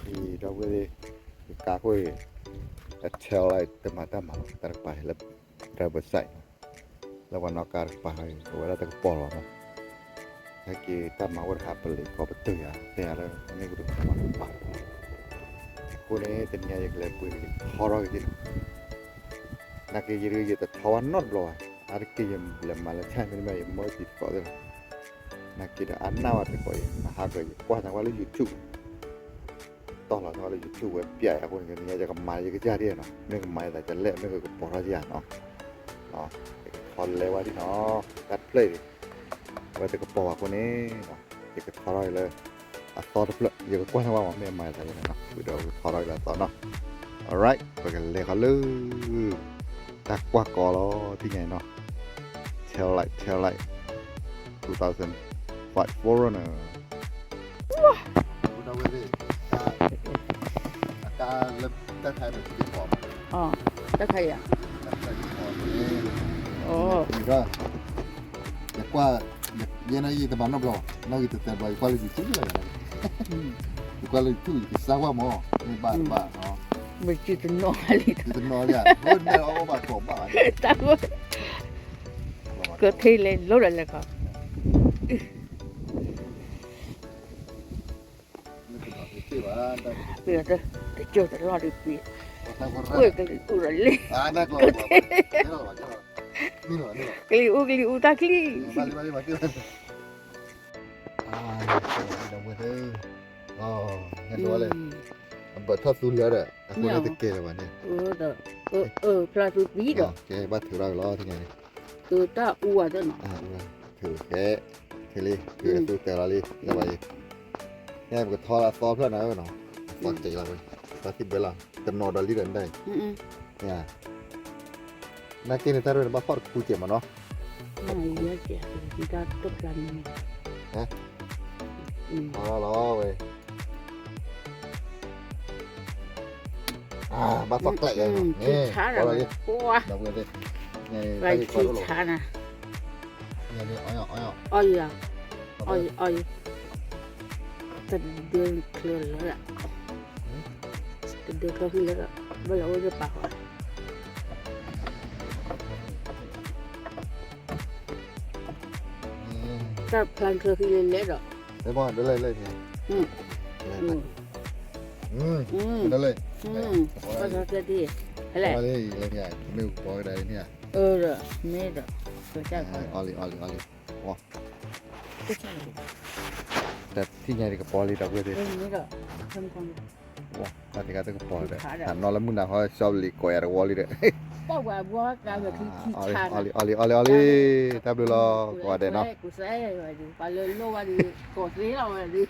ဒီပုၢ်ဝဲၢ်သ့ၣ်, ယကါခိၣ်အံၤ အ tail light တမၤတၢ်မၤလီၤ, တၢ်တကပၤလၢ driver side လၢပှၤနီၣ်ကါတကပၤအံၤ အဝဲဒၣ်တကပီၤလီၤမး, ဟဲက့ၤတၢ်မၤအိၣ်တခါ ပလံၤကိးပတုာ်ယၤ တဲယၤလၢ မ့ၢ်ကဒုးထီၣ်မၤတကပၤ, အဃိန့ၣ် တနံၤအံၤယကလဲၤပှ့ၤက့ၤထီထီၣ်က့ၤသ့ၣ်နီၤ, နာ်က့ယတထီဘၣ်နီတဘျီဘၣ်, အါတက့ၢ်ယလဲၤမၤလၢဆၣ်မ့တမ့ၢ် ယမၢတံၤသကိးသ့ၣ်လီၤ, နာ်က့ဒီးအါနၢ်ဝဲတကိးအံၤ မဟါကၢၤ ယကွၢ်သးဝဲလၢ YouTube တီၢ်လီၤသးဝဲလၢ YouTube ဝဲပျဲအံၤအဃိန့ၣ် တနံၤအံၤယကမၤယကစၢ်ဒ်နီၤ, မ့ၢ်ကမၤယသးကလဲၣ် မ့ၢ်ကကပီၤထီၣ်ယၤနီၤ, ယကထီလဲဝဲဒ်နီၤ, တၢ်တဖျၢၣ်အံၤ အဝဲတကပီၤဘၣ်အဃိန့ၣ် ယကထီထီၣ်အံၤလၢ အသီတဖျၢၣ် ယကကွၢ်သးဝဲမ့ၢ်မၤယသးကလဲၣ်နီၤ, ဝံၤဒီးကထီထီၣ်အံၤလၢအသီနီၤ, alright ပကလဲၤဃီလၢ တၢ်ကွၢ်ကီလီၤ ထံၣ်ညါအံၤနီၤ, tail light tail light two thousand five Forerunner အကါလၢတၢ်ခါအံၤ တၢ်ခါအံၤ ယကွၢ် ယဲန့ၣ်ယတမၤနီတဘျီ, နီၣ်ဂံၢ်တတဲဘျီ ယကွၢ်လၢ YouTube လီၤ, ယကွၢ်လၢ YouTube ယကစၢ်ကွၢ်မး, မ့ၢ်ဘၣ်တဘၣ်, မ့ၢ်တနီၣ်လံ, တနီၣ်လံ, ဘၣ်ဘၣ်ကီဘၣ်, ကထဲလဲၤလိၤဒီးလဲၤခီ တကၠိတလီၢ်တပံၤ, အိၣ်ကလံၤအူဒီးလံ, ကလံၤအူကလံၤအူတၢ်ချံ, အဘၢၣ်ထီၣ်သူလၢဒီး အဃိန့ၣ်တကဲလၢၤဘၣ်န့ၣ်, ဖျါသူသံဒီး ကဲဘၣ်ထုးထီၣ်လီၤ တကဲန့ၣ်, တၢ်အူအီၤတနီၤ, ထုးခဲ, ထုးလံ ထုးသူတဲလီၤလံ လၢဘၣ်အံၤ, ညါပကထီလၢအသီဖျၢၣ်နၤနီၤ, အသီကဲလီၤ, သီသံဘဲလီၤ တနီၤဒီးလံဒီးနဒၣ်အံၤ, နာ်က့န့ၣ် တၢ်ရဲၣ်န့ၣ် ဘၣ်ဖီၣ်တခူကဲမးနီၤ, လီၤဝဲ ဘၣ်သီကျဲးယၤ, ဘၣ်သီကျဲးယၤ, တဒၢချၢလၢ, တဒၢချၢလၢ, ဘၣ်လၢအိၣ်လၢပာ်ဃီ, တၢ်ဖျါချၢခံလဲၤလဲၤဒီး, လဲၤ, လဲၤ, လဲၤ, လဲၤ, လဲၤ, မ့ၢ်ကပီၤကဒါန့ၣ်, မ့ၢ်ဒီး, အီလံ, အီလံ, အီလံ, တထံၣ်ညါတကပီၤလံ ဒီပုၢ်ဝဲၢ်သ့ၣ်, တၢ်တဂၤတကပီၤဒီး တၢ်နီၢ်လၢမုၢ်နၤခီ ရှီပလံၤကိးယၤတဝီလံဒီး, အီလံ, အီလံ, အီလံ, အီလံ, တၢ်ဘျုးလီၤ ကိးဂၤဒဲးနီၤ, ပှၤလၢလိၣ်ဝဲဒီး ကိးသ့လီၤဝဲဒီး